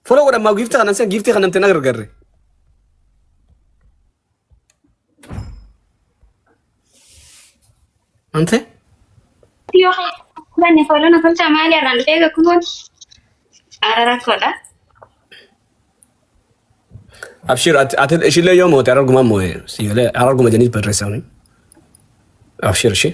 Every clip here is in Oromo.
Follow godhan maa giiftii kanan sen giiftii kanamte na gargarre. Ante? Yoo banne follow na tolchaa maali irraan dhufee egaa kunuun ara rakkoodha. Abshir ati ati ishillee yoo moote arguma moo'e si galee arguma jedhanii barreessanii. Abshir ishee.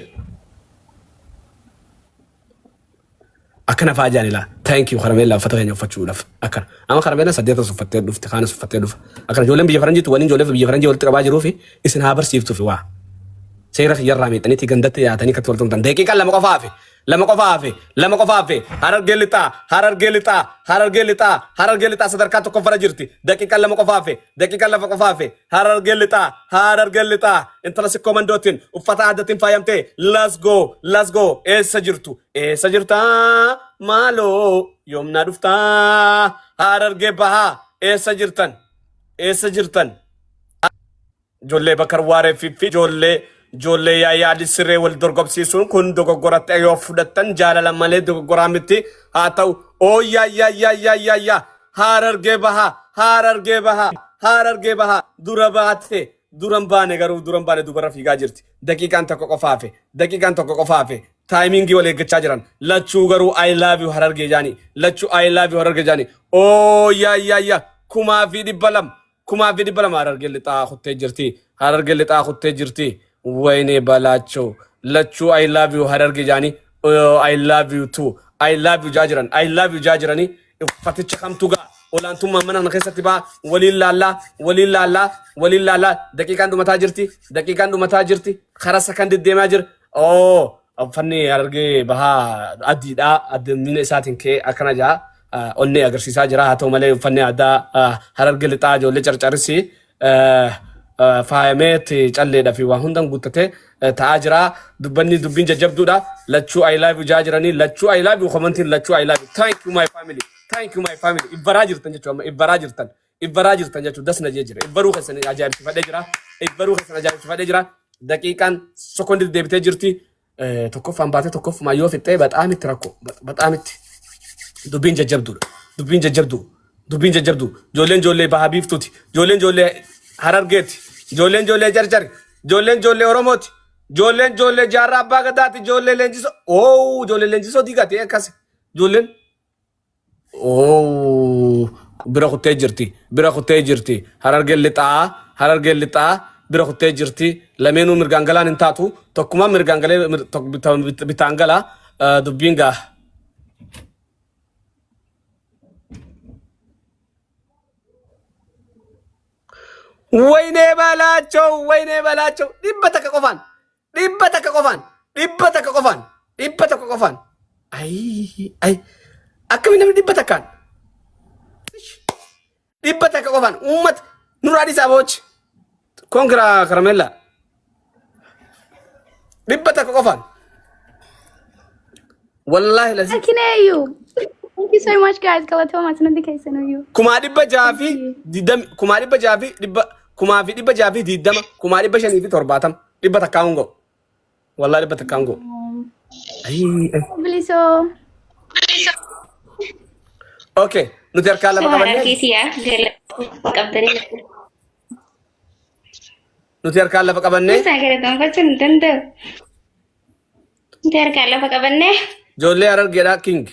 Akkana fa'aa jaan ilaa. Thank you karameellaa uffata keenya uffachuudhaaf. Akkana. Amma karameellaan saddeetas uffattee dhufte kaanas uffattee dhufa. Akkana ijoolleen biyya faranjiitu waliin ijoollee biyya faranjii walitti qabaa jiruu fi isin haa barsiiftuuf waa. Seera kiyyarraa miixaniitii gandatti yaatanii akkatti wal tumtan. Daqiiqaan 2 qofa hafe. 2 qofa hafe. 2 qofa hafe. Harargee lixaa. Harargee lixaa. Harargee lixaa. Harargee lixaa sadarkaa tokkoffarra jirti. Daqiiqaan 2 qofa hafe. Daqiiqaan 2 qofa hafe. Harargee lixaa. Harargee lixaa. Intala sikkoo mandootiin uffata aadaatiin faayamtee. Let's go. Let's go. Eessa jirtu? Eessa jirtaa? Maaloo yoom naa dhuftaa? Harargee bahaa. Eessa jirtan? Eessa jirtan? Ijoollee Bakar Waaree fi fi ijoollee ijoollee Yaayyaa Siree wal dorgomsiisuun kun dogoggora ta'e yoo fudhattan jaalala malee dogoggoraa miti haa ta'u. Oo yaa yaa yaa yaa yaa yaa Harargee bahaa Harargee bahaa Harargee bahaa dura baate duran baane garuu duran baane dubarra fiigaa jirti. Daqiiqaan tokko qofa hafe daqiiqaan tokko qofa hafe taayimiingii wal eeggachaa jiran lachuu garuu I love you Harargee jaanii lachuu I love you Harargee jaanii. Oo yaa yaa yaa 2,200 2,200 Harargee lixaa kuttee jirti. Harargee lixaa kuttee jirti. Wayne balaachoo. Lachuu I love you Harargee jaanii. Oh, I love you too. I love you jaa jiran. I love you jaa jiranii. Uffaticha kamtu gaa olaantummaan mana kana keessatti baa waliin laallaa waliin laallaa waliin laallaa daqiiqaan dhumataa jirti daqiiqaan dhumataa jirti karaa sakandii deemaa jira. Oh, uffanni Harargee bahaa adiidha. Addumina isaatiin ka'ee akkana jaa. Onnee agarsiisaa jira. Haa ta'u malee uffanni aadaa Harargee lixaa ijoollee carcarisi faayameeti calleedha fi waa hundan guuttatee ta'aa jira. Dubbanni dubbiin jajjabduudha. Lachuu I love you jaa jiranii. Lachuu I love you komantiin lachuu I love you. Thank you my family. Thank you my family. Ibbaraa jirtan jechuudha amma ibbaraa jirtan. Ibbaraa jirtan jechuudha das na jee jira. Ibbaruu keessan ajaa'ibsifadhee jira. Ibbaruu keessan ajaa'ibsifadhee jira. Daqiiqaan sekoondii deebitee jirti. Tokkoffaan baatee tokkoffumaa yoo fixxee baxaamitti rakkoo baxaamitti dubbiin jajjabduudha. Dubbiin jajjabduu. Dubbiin jajjabduu. Ijoolleen ijoollee baha biiftuuti. Ijoolleen ijoollee harargeeti. Ijoolleen ijoollee jarjari. Ijoolleen ijoollee oromooti. Ijoolleen ijoollee jaarraa abbaa gadaati. Ijoollee leenjisoo. Oo ijoollee leenjisoo diigati akkas. Ijoolleen Oo bira kuttee jirti bira kuttee jirti harargeen lixaa harargeen lixaa bira kuttee jirti lameenuu mirgaan galaan hin taatu tokkumaan mirgaan galee bitaan gala dubbiin gaa. Waynee balaachoo waynee balaachoo 100 qofaan 100 qofaan 100 qofaan 100 qofaan ayi ayi akkamiin namni 100n 100 qofaan uummata nurraa dhiisaa boochi kongiraa karameellaa 100 qofaan wallaahi lasi I can hear you. Thank you so much, guys. Galatoomaa sanatti keessan iyyuu. 620,000 600,000 620,000 570,000 100n ga'u. Wallaahi 100n ga'u. Ayii, ay. Bilisoo. Okay, nuti harkaan lafa qabannee Harargeeti yaa galata qabdanii. Nuti harkaan lafa qabannee Isaa galatoonfachuu hin danda'u. Nuti harkaan lafa qabannee ijoollee Harargeedhaa king.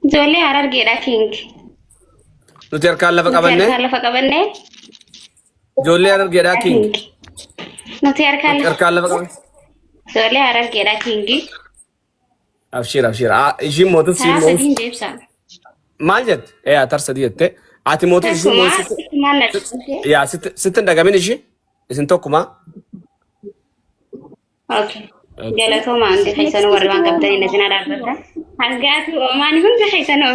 Ijoollee Harargeedhaa king. Nuti harkaan lafa Nuti qabannee harkaan lafa qabannee ijoollee Harargeedhaa king. Nuti harkaan Nuti harkaan lafa qabannee. Ijoollee Harargeedhaa king. Abshiir abshiir. Ah, ishiin mootus siin Karaa mootus. sadiin deebisa. Maal jette? Yaa tar sadii jette. Ati mootus ishiin Takkumaa mootus. maal na dhufte? Yaa sitti sitti hin dhagamin ishii. Isin tokkumaa. Okay. Galatooma hundi keessanuu warri waan qabdanii na cinaa dhaabbatan. Hangaatu oomaan hundi keessanuu.